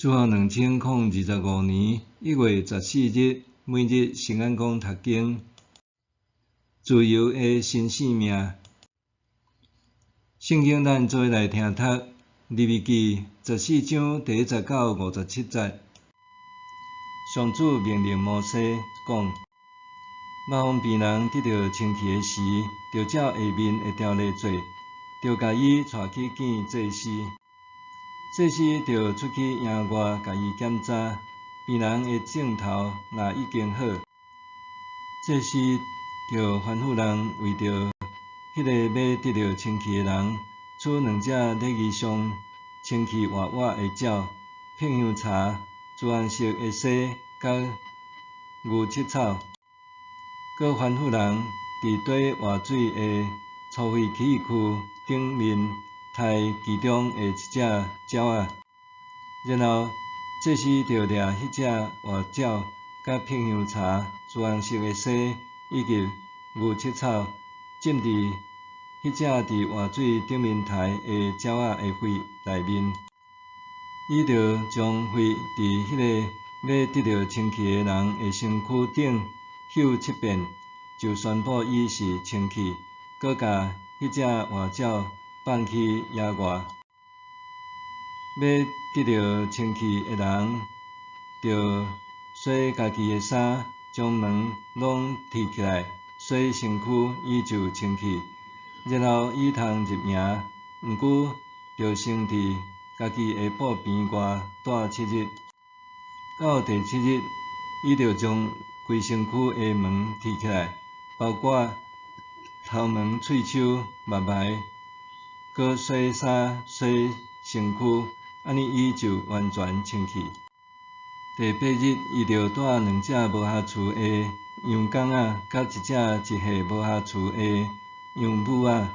主後2025年1月14日，每日聖安講讀經，自由的新生命。聖經咱做伙來聽讀《利未記》14章第1節到57節。上主命令摩西講：麻風病人得著清氣的時，著照下面的條例做，著共伊帶去見祭司。祭司著出去營外，共伊檢查，病人的症頭若已經好，祭司著吩咐人為著彼个欲得著清氣的人，取兩隻禮儀上清氣活活的鳥，遍香柴、朱紅色的紗佮牛膝草，閣吩咐人佇綴活水的粗廢器具頂面刣其中的一隻鳥仔，然後祭司著掠彼隻活鳥，佮遍香柴、朱紅色的紗以及牛膝草，浸佇彼隻佇活水頂面刣的鳥仔的血內面。伊著將血佇彼个欲得著清氣的人的身軀頂嗅七遍，就宣布伊是清氣，閣共彼隻活鳥放去野外。欲得著清氣的人，著洗家己的衫，將毛攏剃起來，洗身軀，伊就清氣。然後伊通入營，毋過著先佇家己的布棚外蹛7日。到第七日，伊著將規身軀的毛剃起來，包括頭毛、喙鬚、目眉，閣洗衫、洗身軀，按呢伊就完全清氣。第八日，伊著帶兩隻無瑕疵的羊公仔，佮一隻一歲無瑕疵的羊母仔，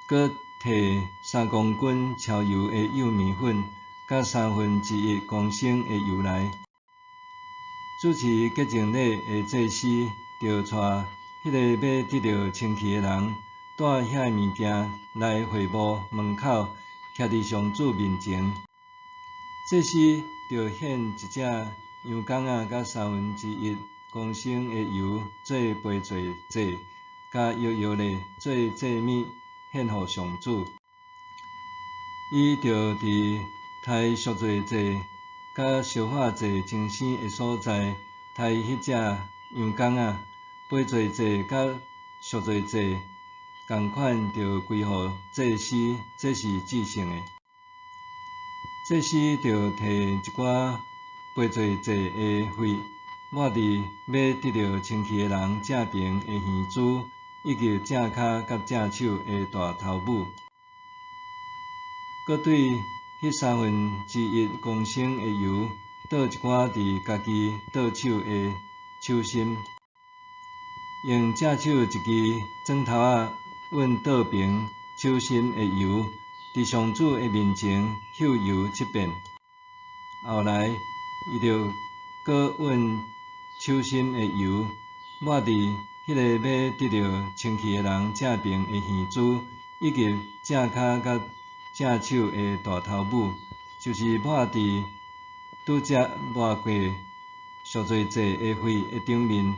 閣提3公斤超油的幼麵粉，佮1/3公升的油來。主持潔淨禮的祭司，著帶彼个欲得著清氣的人，帶遐个物件來會幕門口，徛佇上主面前。祭司著獻一隻羊公仔，佮1/3公升的油做賠罪祭，共搖搖咧做祭物獻予上主。伊著佇刣贖罪祭佮燒化祭精牲的所在，刣彼隻羊公仔，賠罪祭佮贖罪祭仝款著歸予祭司，這是至聖的。祭司著提一寡賠罪祭的血，抹佇欲得著清氣的人正爿的耳珠，以及正跤佮正手的大頭拇。閣對彼1/3公升的油，倒一寡佇家己倒手的手心，用正手一支指頭仔吮倒爿手心的油，佇上主的面前嗅油七遍。後來，伊就閣吮手心的油，抹佇彼个欲得著清氣的人正爿的耳珠，以及正跤佮正手的大頭拇，就是抹佇拄才抹過贖罪祭的血的頂面。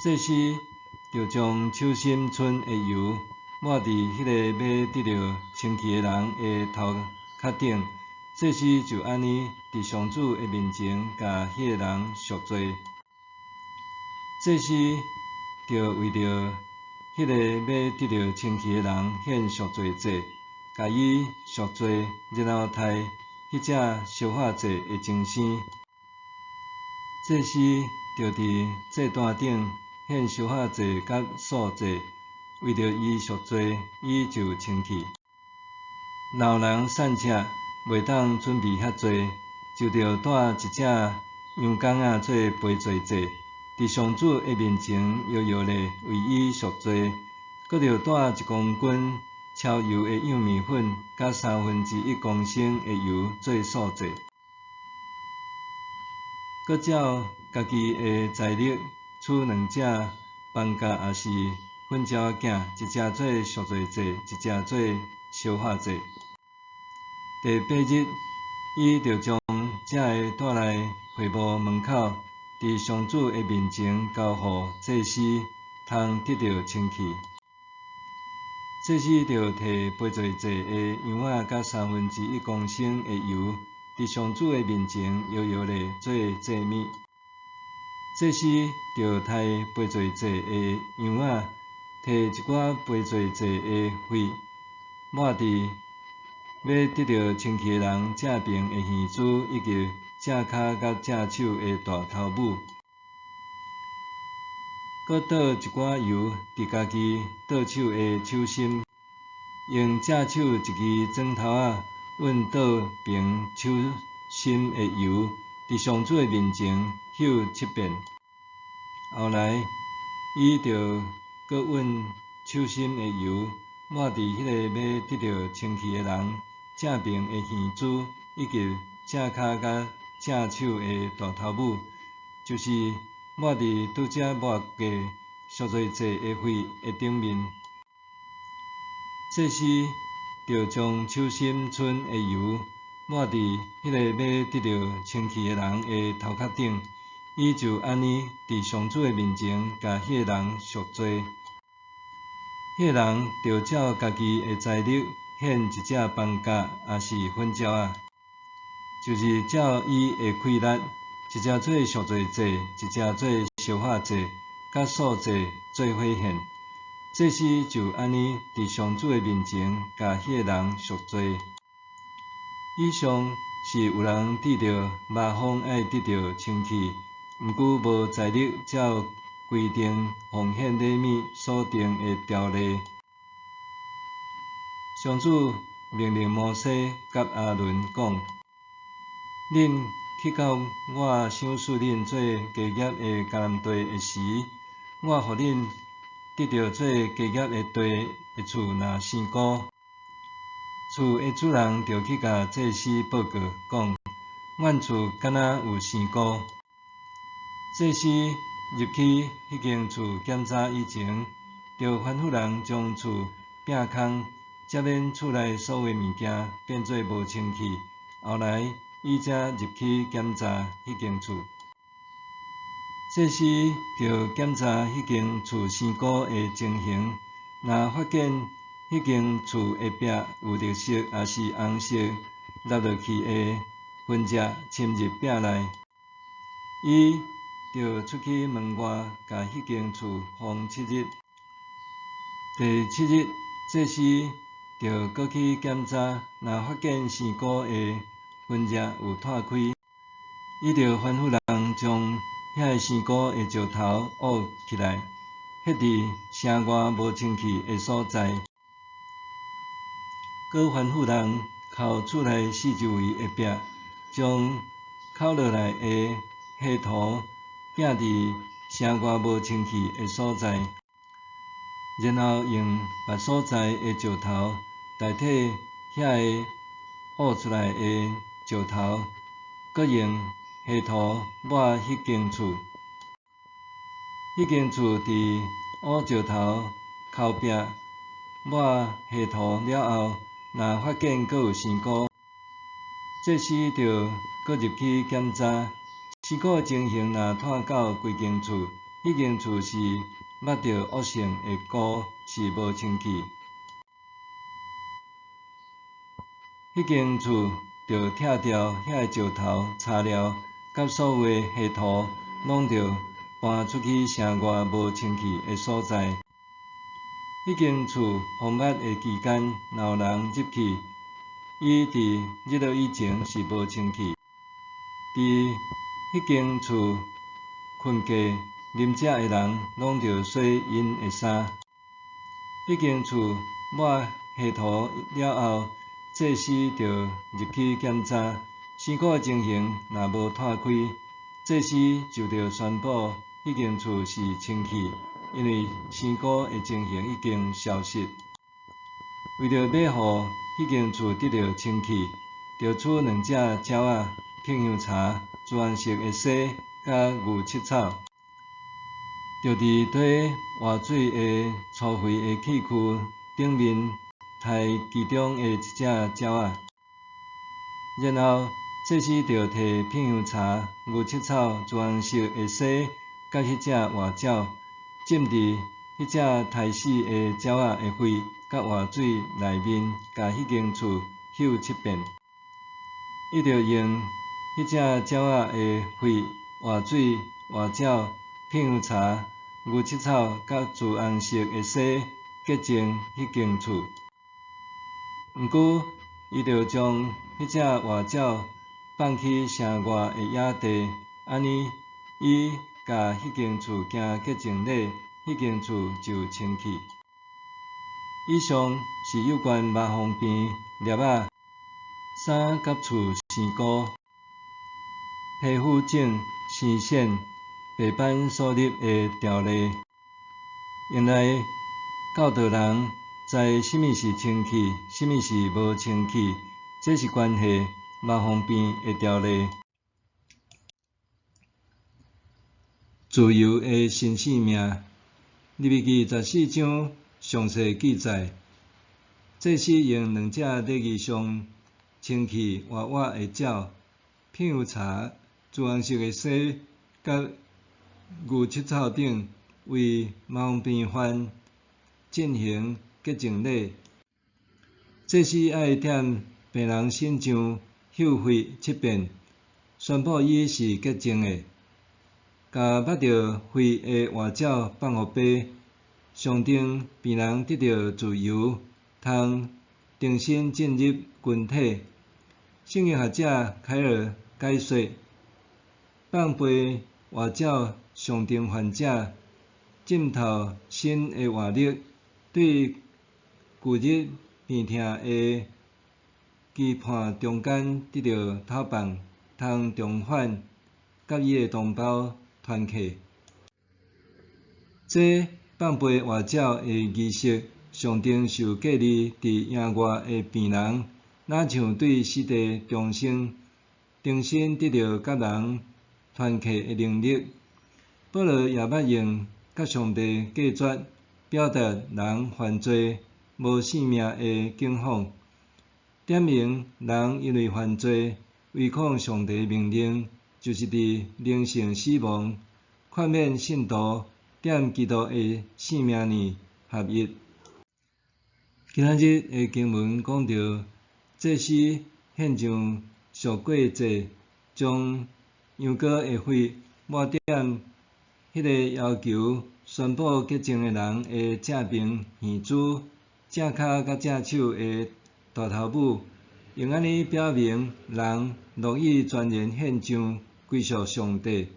祭司就將手心賰的油抹佇彼个欲得著清氣的人的頭殼頂，祭司就按呢佇上主的面前，共彼个人贖罪。祭司就為著彼个欲得著清氣的人獻贖罪祭，共伊贖罪，然後刣彼隻燒化祭的精牲。祭司就佇祭壇頂獻燒化祭佮素祭，為著伊贖罪，伊就清氣。若有人散赤，袂當準備遐濟，就著帶一隻羊公仔做賠罪祭，佇上主的面前搖搖咧為伊贖罪，閣著帶1公斤超油的幼麵粉，佮1/3公升的油做素祭。閣照家己的財力取兩隻斑鴿抑是粉鳥仔囝，一隻做贖罪祭，一隻做燒化祭。第八日，伊著將這个帶來會幕門口，佇上主的面前交予祭司，通得著清氣。祭司著提賠罪祭的羊仔佮1/3公升的油，佇上主的面前搖搖咧做祭物。祭司著刣賠罪祭的羊仔，提一寡賠罪祭的血，抹佇欲得著清氣的人正爿的耳珠，以及正跤佮正手的大頭拇，閣倒一寡油佇家己倒手的手心，用正手一支指頭仔吮倒爿手心的油，佇上主的面前嗅七遍。後來，伊著閣吮手心的油，抹佇彼个欲得著清氣的人正爿的耳珠，以及正跤佮正手的大頭拇，就是抹佇拄才抹過贖罪祭的血的頂面。祭司著將手心賰的油抹佇彼个欲得著清氣的人的頭殼頂，伊就按呢佇上主的面前共彼个人贖罪。彼个人著照家己的財力獻一隻斑鴿，抑是粉鳥仔，就是照伊的氣力，一隻做贖罪祭，一隻做燒化祭，佮素祭做伙獻。祭司就按呢佇上主的面前共彼個人贖罪。以上是有人得著麻風愛得著清氣，毋過無財力照規定奉獻禮物所定的條例。上主命令摩西佮亞倫講：恁去到我賞賜恁做家業的迦南地的時，我予恁得著做家業的地的厝若生菇，厝的主人著去共祭司報告，講：阮厝敢若有生菇。祭司入去彼間厝檢查以前，著吩咐人將厝摒空，才免厝內所有物件變做無清氣。後來，伊才入去檢查彼間厝。祭司著檢查彼間厝生菇的情形，若發現彼間厝的壁有綠色抑是紅色落落去的痕跡侵入壁內，伊著出去門外，共彼間厝封七日。第七日，祭司著閣去檢查，若發現生菇的痕跡有湠開，伊著吩咐人將遐个生菇的石頭挖起來，彼佇城外無清氣的所在。閣吩咐人敲厝內四周圍的壁，將敲落來的黑土摒佇城外無清氣的所在，然後用別所在的石頭代替遐个挖出來的石頭，閣用黑土抹彼間厝。彼間厝佇挖石頭、敲壁、抹黑土了後，若發現閣有生菇，祭司著閣入去檢查，生菇的情形若湠到規間厝，彼間厝是抹著惡性的菇，是無清氣。彼間厝著拆掉遐个石頭、柴料，佮所有的黑土，攏著搬出去城外無清氣的所在。彼間厝封密的期間，若有人入去，伊佇日落以前是無清氣。佇彼間厝睏過、啉食的人，攏著洗𪜶的衫。彼間厝抹黑土了後，祭司著入去檢查，生菇的情形若無湠開，祭司就著宣布彼間厝是清氣，因為生菇的情形已經消失。為著欲予彼間厝得著清氣，著取兩隻鳥仔、柏香柴、朱紅色的紗佮牛膝草，著佇綴活水的粗肥的器具頂面刣其中的一隻鳥仔。然後，祭司著提遍香柴、牛膝草、朱紅色的紗，佮彼隻活鳥，浸佇彼隻刣死的鳥仔的血佮活水內面，共彼間厝搝七遍。伊著用彼隻鳥仔的血、活水、活鳥、遍香柴、牛膝草佮朱紅色的紗潔淨彼間厝。毋過，伊著將彼隻活鳥放去城外的野地，按呢，伊共彼間厝行潔淨禮，彼間厝就清氣。以上是有關麻風病粒仔、衫佮厝生菇、皮膚腫、生癬、白斑所立的條例，用來教導人知啥物是清氣，啥物是無清氣，這是關係麻風病的條例。自由的新生命，利未記14章詳細記載，祭司用兩隻禮儀上清氣活活的鳥，遍香柴、朱紅色的紗，佮牛膝草等，為麻風病患進行潔淨禮。祭司愛踮病人身上嗅血七遍，宣布伊是潔淨的。共捌著血的活鳥放予爸，象徵病人得著自由，通重新進入群體。聖經學者凱爾解說，放飛活鳥象徵患者浸透新的活力，對舊日病痛的期盼中間得著透放，通重返佮伊的同胞團契。這放飛活鳥的儀式，象徵受隔離佇營外的病人，若像對死地重生，重新得著佮人團契的能力。保羅也捌用佮上帝隔絕，表達人犯罪無性命的境況，點明人因為犯罪違抗上帝命令，就是佇靈性死亡，勸勉信徒踮基督的性命內合一。今仔日的經文講到，祭司獻上贖過祭，將羊羔的血抹踮彼個要求宣布潔淨的人的正爿耳珠、正跤佮正手的大頭拇，用按呢表明人樂意全然獻上歸屬上帝。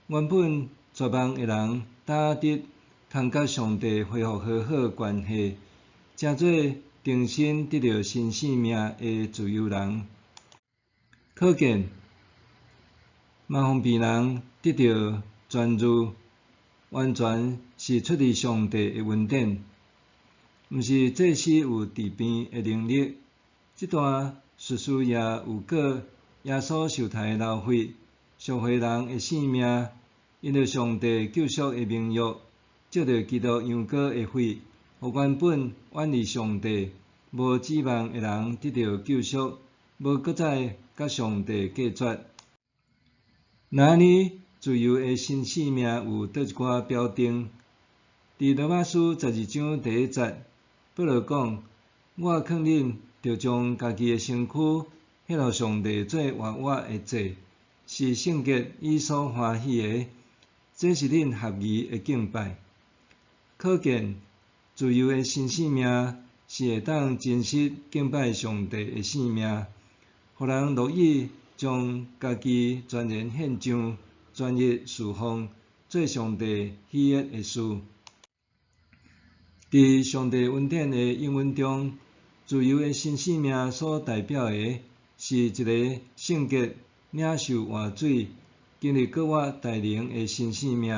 原本絕望的人，焦得通佮上帝恢復和好關係，成做重新得著新生命的自由人。可見，麻風病人得著痊癒，完全是出自上帝的恩典，毋是祭司有治病的能力。這段敘事也有過耶穌受刣流血，贖回人的性命，因著上帝救贖的盟約，藉著基督羊羔的血，予原本遠離上帝、無指望的人得著救贖，無閣再佮上帝隔絕。若按呢，自由的新生命有佗一寡表徵？佇羅馬書12章第1節，保羅講：我勸恁，著將家己的身軀獻予上帝做活活的祭，是聖潔伊所歡喜的，這是恁合宜的敬拜。可見，自由的新生命是會當真實敬拜上帝的生命，予人樂意將家己全然獻上，專一事奉，做上帝喜悅的事。佇上帝恩典的應允中，自由的新生命所代表的，是一個聖潔、領受活水、經歷復活大能的新生命。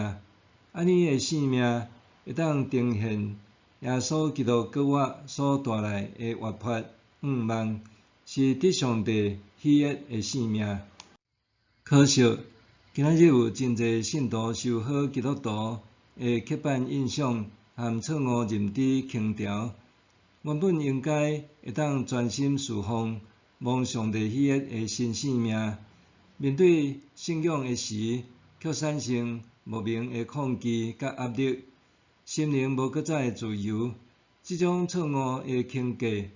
按呢的生命會當呈現耶穌基督復活所帶來的活潑向望，是得上帝喜悅的生命。可惜，今仔日有真濟信徒受好基督徒的刻板印象和錯誤認知輕佻，原本應該會當專心事奉，蒙上帝喜悅的新生命，面對信仰的時，卻產生莫名的抗拒佮壓力，心靈無閣再自由。這種錯誤的框架，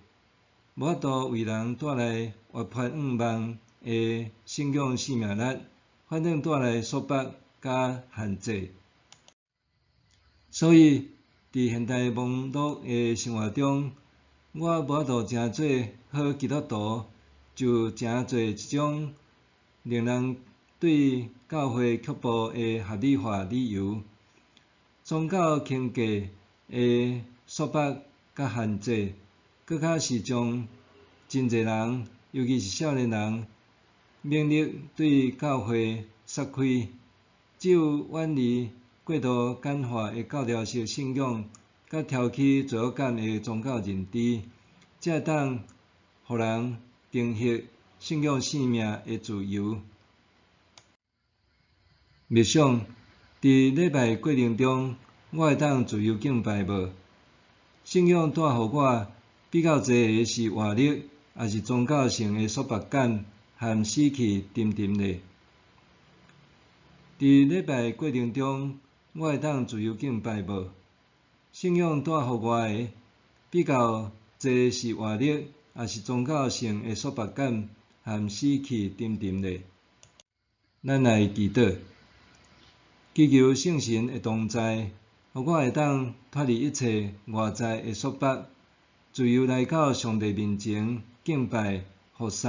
無法度為人帶來活潑向望的信仰生命力，反轉帶來束縛佮限制。所以，佇現代忙碌的生活中，我無法度成做好基督徒，就成做一種令人對教會卻步的合理化理由。宗教框架的束縛佮限制，閣較是將真濟人，尤其是少年人，勉力對教會捒開。只有遠離過度簡化的教條式信仰，佮挑起罪惡感的宗教認知，才會當予人重獲信仰生命的自由。默想，佇禮拜過程中，我會當自由敬拜無？信仰帶予我比較濟的是活力，抑是宗教性的束縛感和死氣沉沉咧？佇禮拜過程中，我會當自由敬拜無？信仰帶予我的比較濟是活力，抑是宗教性的束縛感和死氣沉沉咧？咱來祈禱，祈求聖神的同在，予我會當脫離一切外在的束縛，自由來到上帝面前敬拜、服侍，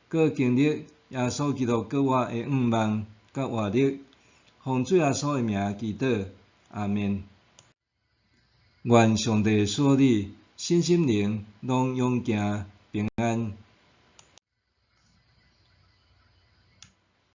閣經歷耶穌基督給我的向望佮活力。奉主耶穌的名祈禱，阿們。願上帝賜予你身心靈攏勇健平安。